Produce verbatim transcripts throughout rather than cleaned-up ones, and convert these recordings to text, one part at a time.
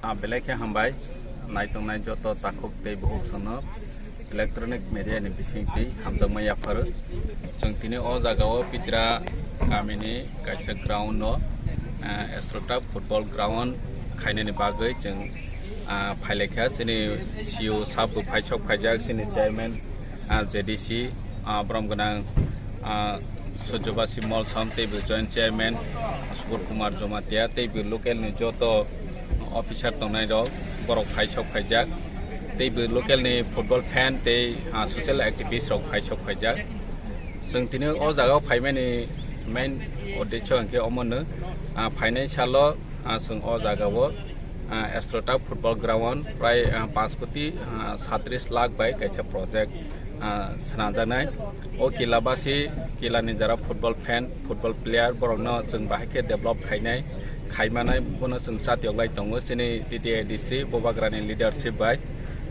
Ah, belai khe hambai, naitongnai joto takhuk tei bukhuk sono electronic media ni bising twi hamjakma yapharo. Chwng tini o jaga o Pitra kamini kaisa ground o, ah, Astroturf football ground khainani bagwi chwng, ah, phailaikha. Chini C E O sabo phaisok phaijak, chini chairman, ah, J D C, ah, borom gwnang, ah, Surjobasi Molsom, tei bo joint chairman Subur Kumar Jomatia, tei bo local ni joto officer tongnai rok, borok phaisok phaijak, tei bo local ni football fan tei, ah, social activist rok phaisok phaijak. Chwng tini o jaga o phaimani main uddesho hwnkhe omono, ah, phainai salo, ah, chwng o jaga o, ah, Astroturf football ground prai, ah, panch koti, ah, satris lakh bai kaisa project, ah, swnamjaknai. O kila basi, kila ni jara football fan, football player, borokno chwng bahai khe develop khainai, khaimanai, bono chwng chatiyok lai tongo chini T T A D C Bubagrani leadership bai.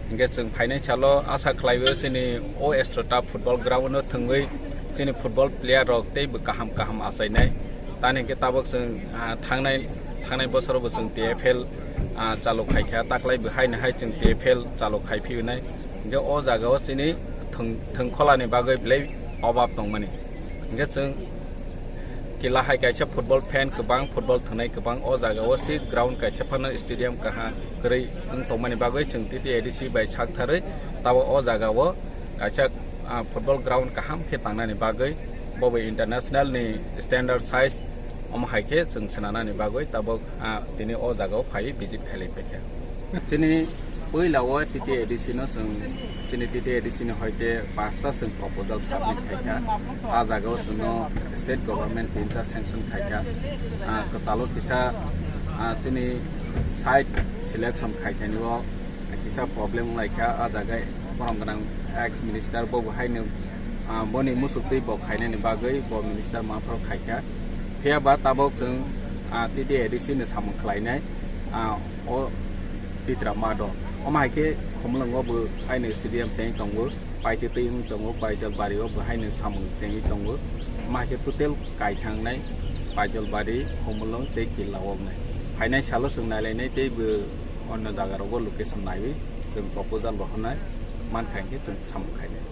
Hingke chwng phainai salo asa khlaio chini o Astroturf football ground no thwngwi chini football player rok tei bo kaham kaham achainai. Tani hingke tabok chwng, ah, thangnai, thangnai bosoro bo chwng T F L, ah, chalok khaikha, taklai bo haino hai chwng T F L chalok khai phiyonai. Hingke o jaga o chini thwng, thwngkhola ni bagwi belai obab tongmani. Hingke chwng kila hai kaisa football fan kwbang, football thwngnai kwbang, o jaga o si ground kaisa phano stadium kaha kwrwi wng tongmani bagwi chwng T T A D C bai sak tharwi tabo o jaga o kaisa, ah, football ground kaham khe tangnani bagwi bo bai international ni standard size omo hai khe chwng swnanani bagwi tabok, ah, tini o jaga o phai visit khailai phaikha. Chini puila o T T A D C no chwng, chini T T A D C ni hoite pasta chwng proposal submit khaikha. A jaga o chwngno state government tinta sanction khaikha. Ah, kwchalo kisa, ah, chini site selection khaikha ni o kisa problem wnglaikha. A jaga borom gwnang ex minister bo bo haino, ah, boni musuktwi bo khainani bagwi bo minister maphro khaikha. Phiya ba tabok chwng, ah, T T A D C ni samung khlainai, ah, o Pitra Mado. Omo hai khe Khumulwngo bo haino stadium chengwi tongo, Paititwi wng tongo, Paijal Bari o bo haino samung chengwi tongo. Omo hai khe total kaithangnai Paijal Bari, Khumulwng tei Killa o wngnai. Phainai salo chwng nailainai tei bo onno jaga rogo location naiwi chwng proposal rohornai mankha hinkhe chwng samung khainai.